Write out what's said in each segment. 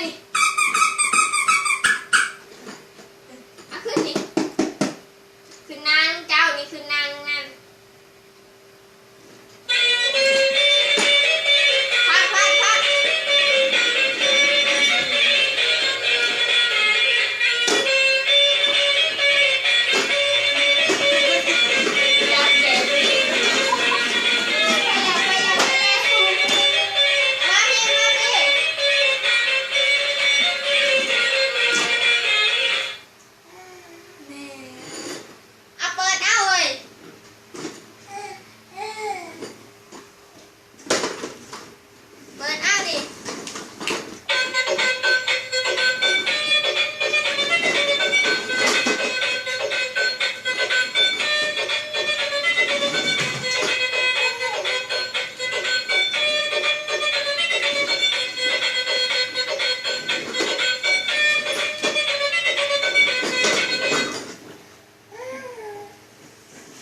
ນີ້ ເອົາຂຶ້ນນີ້ ຂຶ້ນນາງເຈົ້ານີ້ ຂຶ້ນນາງນັ້ນ. ເອົາ ເປີດເອົາເວີຍ ເປີດເອົານີ້.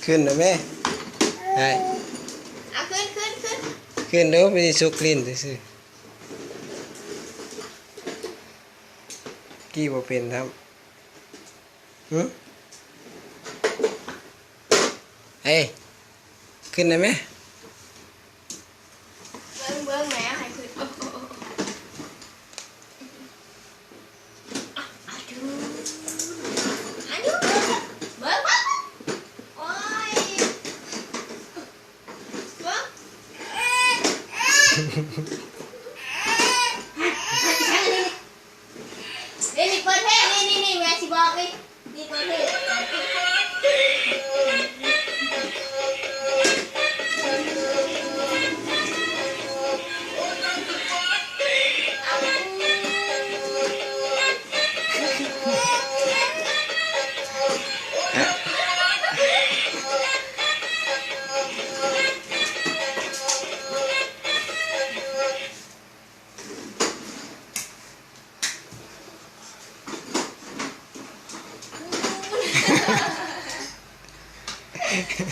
ຂຶ້ນໄດ້ແມ່ ໄດ້ ເອົາ ຂຶ້ນ ຂຶ້ນ ຂຶ້ນ ຂຶ້ນເດີ້ ໄປສຸກຫຼິ້ນຊື່ໆ ກີ້ບໍ່ເປັນຊ້ຳ. ຫຶ ເອີ ຂຶ້ນໄດ້ແມ່ ເບິ່ງ ເບິ່ງແມ່ໃຫ້ຂຶ້ນ ໂອ້ໂຫ ອາ ອາ ອາ ເບິ່ງ ເບິ່ງ ໂອ້ຍ ເບິ່ງ. ນີ້ ນີ້ ເປີດເພງ ນີ້ ນີ້ ນີ້ ແມ່ຊິບອກ ນີ້ ນີ້ ເປີດເພງ.